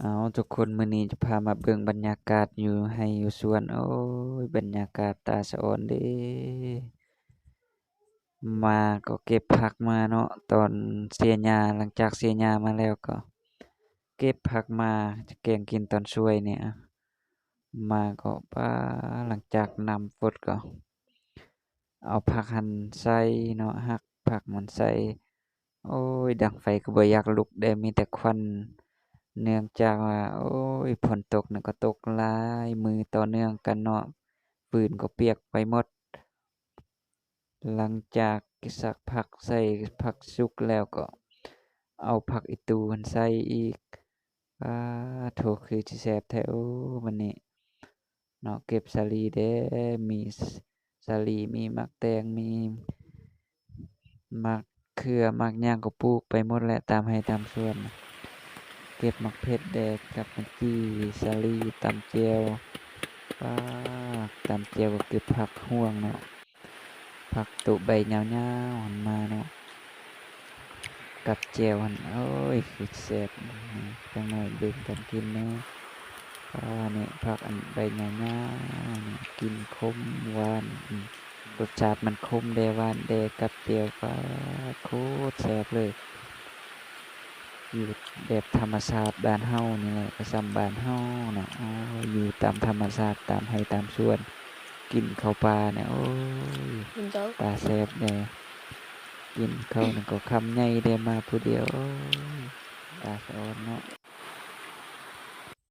ເອົາ ທຸກຄົນ ມື້ນີ້ຈະພາມາເບິ່ງບັນຍາກາດຢູ່ໄຮ່ຢູ່ສວນ. ໂອ້ຍ ບັນຍາກາດຕາສະອອນເດ້. ມາກໍເກັບຜັກມາເນາະ ຕອນເສຍຫຍ້າ, ຫຼັງຈາກເສຍຫຍ້າມາແລ້ວກໍເກັບຜັກມາຈະແກງກິນຕອນສວຍນີ້. ມາກໍ ປາ ຫຼັງຈາກນ້ຳຟົດກໍເອົາຜັກຫັ້ນໃສ່ເນາະ, ຫັກຜັກມັນໃສ່. ໂອ້ຍ ດັງໄຟກໍບໍ່ຢາກລຸກເດ້ ມີແຕ່ຄວັນ ເນື່ອງຈາກວ່າ ໂອ້ຍ ຝົນຕົກນີ້ກໍຕົກຫຼາຍມື້ຕໍ່ເນື່ອງກັນເນາະ, ຟືນກໍປຽກໄປໝົດ. ຫຼັງຈາກສັກຜັກໃສ່ ຜັກສຸກແລ້ວກໍເອົາຜັກອີ່ຕູຫັ້ນໃສ່ອີກ. ປາໂທ້ ຄືຊິແຊບແທ້ ໂອ້ ມື້ນີ້ເນາະ. ເກັບສາລີເດ້ ມີສາລີ ມີໝາກແຕງ ມີໝາກເຂືອ ໝາກຫຍັງກໍປູກໄປໝົດແຫຼະ ຕາມໄຮ່ຕາມສວນ. ເກັບໝາກເຜັດແດ່ ກັບໝາກຈີ່ ສາລີ ຕຳແຈ່ວ. ປາ ຕຳແຈ່ວກໍເກັບຜັກຮ່ວງເນາະ, ຜັກໂຕໃບຍາວໆຫັ້ນມາເນາະ, ກັບແຈ່ວຫັ້ນ. ໂອ້ຍ ຄືແຊບ. ຈັກໜ້ອຍເບິ່ງຕອນກິນເນາະ. ປາ ນີ້ຜັກອັນໃບຍາວໆນີ້ ກິນຂົມຫວານ. ອືມ ລົດຊາດມັນຂົມແດ່ ຫວານແດ່ ກັບແຈ່ວ. ປາ ໂຄດແຊບເລີຍ. ຢູ່ແບບທຳມະຊາດບ້ານເຮົານີ້ແຫຼະ ກໍສ່ຳບ້ານເຮົາເນາະ. ໂອ້ຍ ຢູ່ຕາມທຳມະຊາດ ຕາມໄຮ່ຕາມສວນ ກິນເຂົ້າປ່ານີ້ ໂອ້ຍ ຕາແຊບແດ່. ກິນເຂົ້ານັ້ນກໍຄຳໃຫຍ່ເດ້ ມາຜູ້ດຽວ ໂອ້ຍ ຕາສະອອນເນາະ.